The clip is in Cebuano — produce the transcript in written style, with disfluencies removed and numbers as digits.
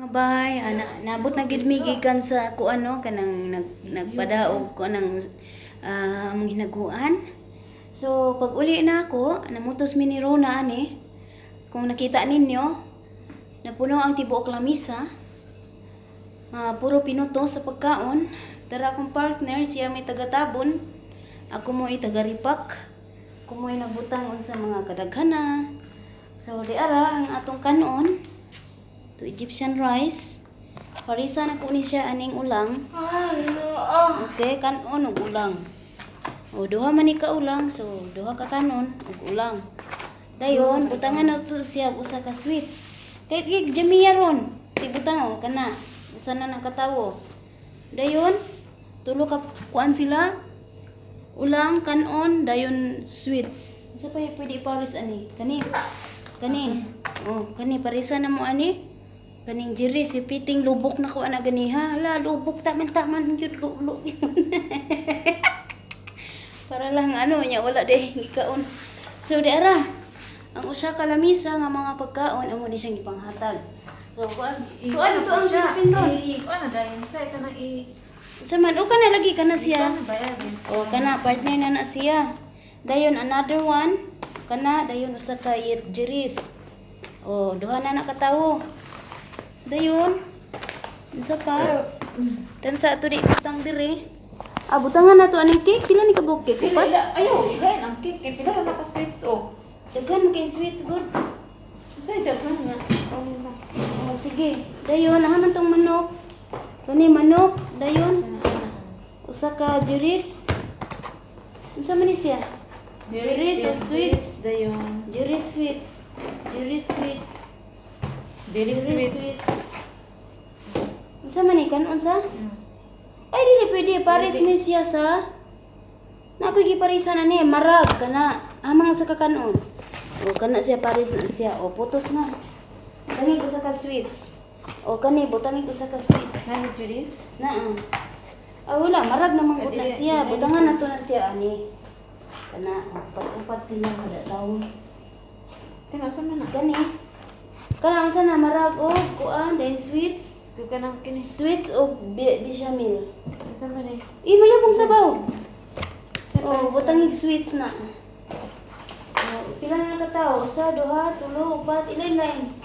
Mga bay, ana, nabot na gid mi gikan sa kuan, no, kanang nagpadaog ko nang among hinaguan. So pag uli na ako, namutos mi ni Rona ani. Kung nakita ninyo, napuno ang tibuok lamisa. Puro pinuto sa pagkaon. Dara akong partner, siya may tagatabon. Ako mo taga-ripak. Ako mo nagbutang unsa mga kadaghana. So di ara ang atong kanon. To Egyptian rice. Parisa na ko ni siya aning ulang. Okay, kanon ug ulang. O duha man ni ka ulang, so duha ka kanon ug ulang. Dayon, butangan na to siya og usa ka sweets. Kay kay Jamia ron. Ti butang o kana. Usa na nang katawo. Dayon, tulo ka kuan sila. Ulang, kanon, dayon sweets. Unsa pa yung pwede iparis ani? Kani. Kani. Oh, kani parisa na mo ani. Kaning jiri si piting lubok na ko ana ganiha. Hala, lubok taman-taman gyud lulo. Para lang ano nya wala de gikaon. So di ara ang usa ka lamisa nga mga pagkaon amo ni siyang gipanghatag. So kuan kuan to ang Philippine ron. Kuan na dayon sa kanang i Sa man o kana lagi kana siya. Kuan na bayad. O kana partner na na siya. Dayon another one kana, dayon usa ka jiris. O duha na na katawo. Dayon unsa pa? Tamsa ato di butang diri. Ah, butangan na to aning cake. Pila ni ka buok cake? Pila Upat? ila ayo, ilain ang cake kay pila na ka sweets oh. Daghan mo kay sweets good. Unsay daghan nga? Oh. O sige. Dayon aha man tong manok. Kani manok, dayon usa ka jiris. Unsa man ni siya? Jiris og sweets. Dayon. Jiris sweets. Jiris sweets. Very Jiris sweets. Sweets. Unsa man ni kanon sa? Ay, dili pwede pares ni siya sa na ako'y giparisan na ni marag kana amang usa ka kanon. O kana siya, pares na siya. O putos na. Kani usa ka sweets. O kani butangin usa ka sweets. Na jiris? Naa. Ah, wala marag naman gud na Dili, siya. dili. Butangan na to na siya ani. Kana upat-upat sila kada tawo. Tingnan sa man na. Kani. Kana unsa na marag o kuan then sweets. Tu kanang kini. Sweets o bechamel. Unsa man eh? Eh, mayabong sabaw. Sa Oh, butangig sweets na. Oh, pila na katao? Usa, duha, tulo, upat, ilain lain.